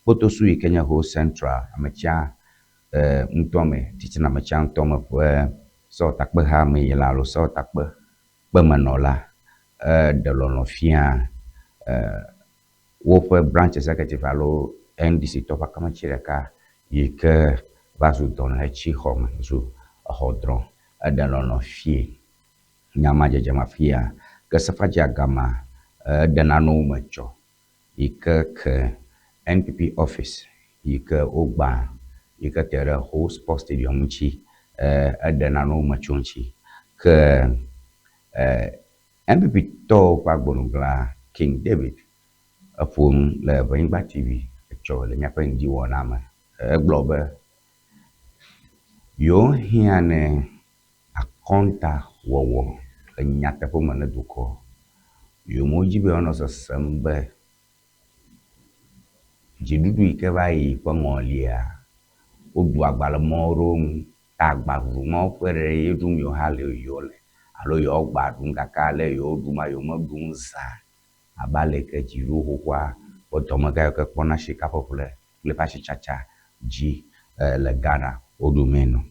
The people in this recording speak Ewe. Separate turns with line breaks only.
Kpotosu yi ke nye Ho Central ametsia ŋutɔ me, titina ametsia ŋutɔ me ƒe sewɔtakpeha me yila alo sewɔtakpe kpemenɔla eɖe lɔlɔ̃ fia woƒe branch executive alo NDC tɔ ƒe akametsi ɖeka yi ke va zu dɔnɔ hetsi xɔ me zu exɔ drɔ̃. Eɖe lɔlɔ̃ fie. Nya ma dzedzem afia. Ke Sefadzia Gama eɖe nanewo me tsɔ yi ke ke NPP office yi ke wogbã yi ke te ɖe Ho Sports Stadium ŋuti eɖe nanewo me tso ŋuti. Ke NPP tɔwo ƒe agbonugla King David eƒo nu le Ʋenyigba TV etsɔ le míaƒe ŋdi wɔna me. Egblɔ be yewohiã ne akɔnta wɔwɔ le nyateƒe me ne dukɔ. Yewomedzi be yewoanɔ sesem be dziɖuɖu yi ke va yi ƒe ŋɔlia, woɖu agba le mɔ ɖewo ŋu ta agba ɖuɖu mawo ƒe ɖe ye ɖum yewo hã le yewole alo yewoa gba ɖum gake ale yewoɖu ma yewomeɖu nu zã abe ale yi ke dziɖuɖu xoxoa ƒe dɔmegã yiwo ke kpɔna sikaƒeƒle kple eƒe asitsatsa dzi le Ghana woɖu mee ene o.